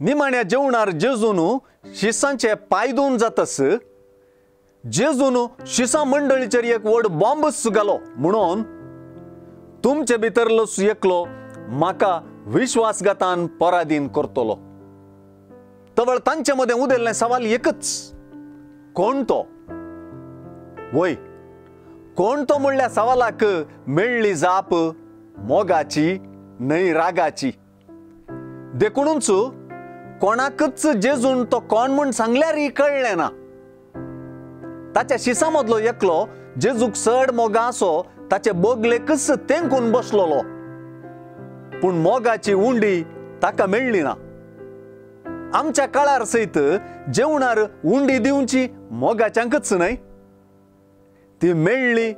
निमाण्या जेवणार जेजून शिसांचे पांय धुवन जातस जेजून शिसां मंडळीचेर एक व्हड बॉम्बच घालो म्हणून तुमचे भितरलो एकलो म्हाका विश्वासघातान पराधीन करतलो. तवळ तांचे मदें उदेल्लें सवाल एकच, कोण तो? वय, कोण तो म्हणल्या सवालाक मेळ्ळी जाप मोगाची न्हय रागाची. देखूनच कोणाकच जेजून तो कोण म्हूण सांगल्यारय कळ्ळें ना. ताच्या शिसां मदलो एकलो जेजूक चड मोगा आसो ताचे बोगलेकच तेंकून बसलोलो, पूण मोगाची उंडी ताका मेळ्ळी ना. आमच्या काळार सयत जेवणार उंडी दिवची मोगाच्यांकच न्हय, ती मेळ्ळी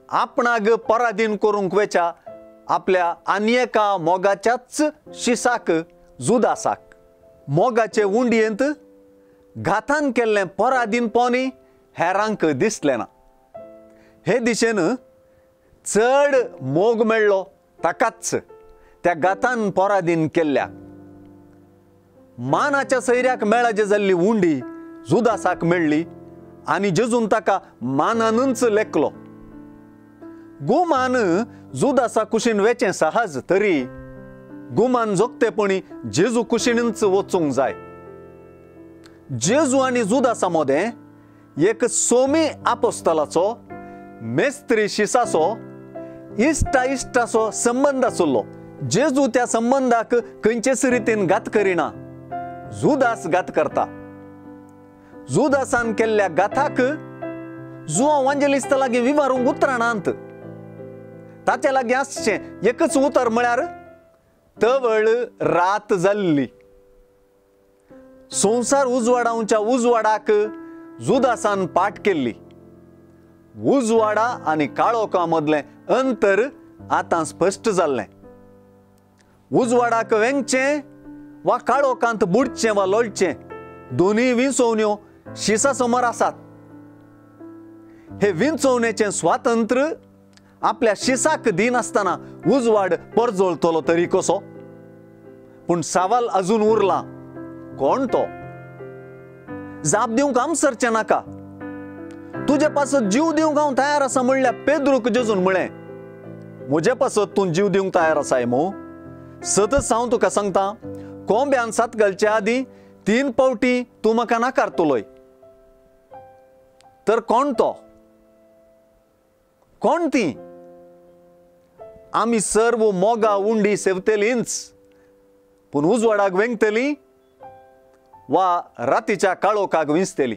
आपणाक पराधीन करूंक वेच्या आपल्या आनी एका मोगाच्याच शिसाक, जुदासाक. मोगाचे उंडयेंत घातान केल्लें पराधीनपणी हेरांक दिसलें ना. हे दिशेन चड मोग मेळ्ळो ताकाच, त्या घातान पराधीन केल्ल्या. मानाच्या सैऱ्याक मेळाचे जाल्ली उंडी जुदासाक मेळ्ळी आनी जेजून ताका मानानूच लेखलो. गुमान जुदासा कुशीन वेचें सहज, तरी गुमान जोगतेपणी जेजू कुशीनूच वचूंक जाय. जेजू आनी जुदासा मदें एक सोमी आपोस्तलाचो, मेस्त्री शिसाचो, इश्टा इश्टाचो संबंद आशिल्लो. जेजू त्या संबंदाक खंयचेच रितीन घात करिना, जुदास घात करता. जुदासान केल्ल्या घाताक जुआंव वांजेलिस्ता लागीं विवारूंक उतरां नात. ताचे लागीं आसचें एकच उतर म्हळ्यार तवळ रात जाल्ली. संवसार उजवाडावच्या उजवाडाक जुदासान पाठ केल्ली. उजवाडा आनी काळोखा मदलें अंतर आतां स्पश्ट जाल्लें. उजवाडाक वेंगचें वा काळोखांत बुडचें वा लोळचें, दोनूय विंचोवण्यो शिसा समोर आसात. हे विंचोवणेचें स्वातंत्र्य आपल्या शिसाक दिनासतना उजवाड परजळटलो तरी कसो? पूण सवाल अजून उरला, कोण तो? जाप दिवंक आमसरचें नाका. तुजे पासत जीव दिवंक हांव तयार आसा म्हणल्यार पेद्रूक जेजून म्हळें, म्हजे पासत तूं जीव दिवंक तयार आसाय मू? सतच हांव तुका सांगता, कोंब्यान सात घालचे आदीं 3 फावटी तूं म्हाका नाकारतलोय. तर कोण तो? कोण ती? आमी सर्व मोगा उंडी सेवतेलींच, पूण उजवाडाक वेंगतली वा रातीच्या काळोखाक विंचतली.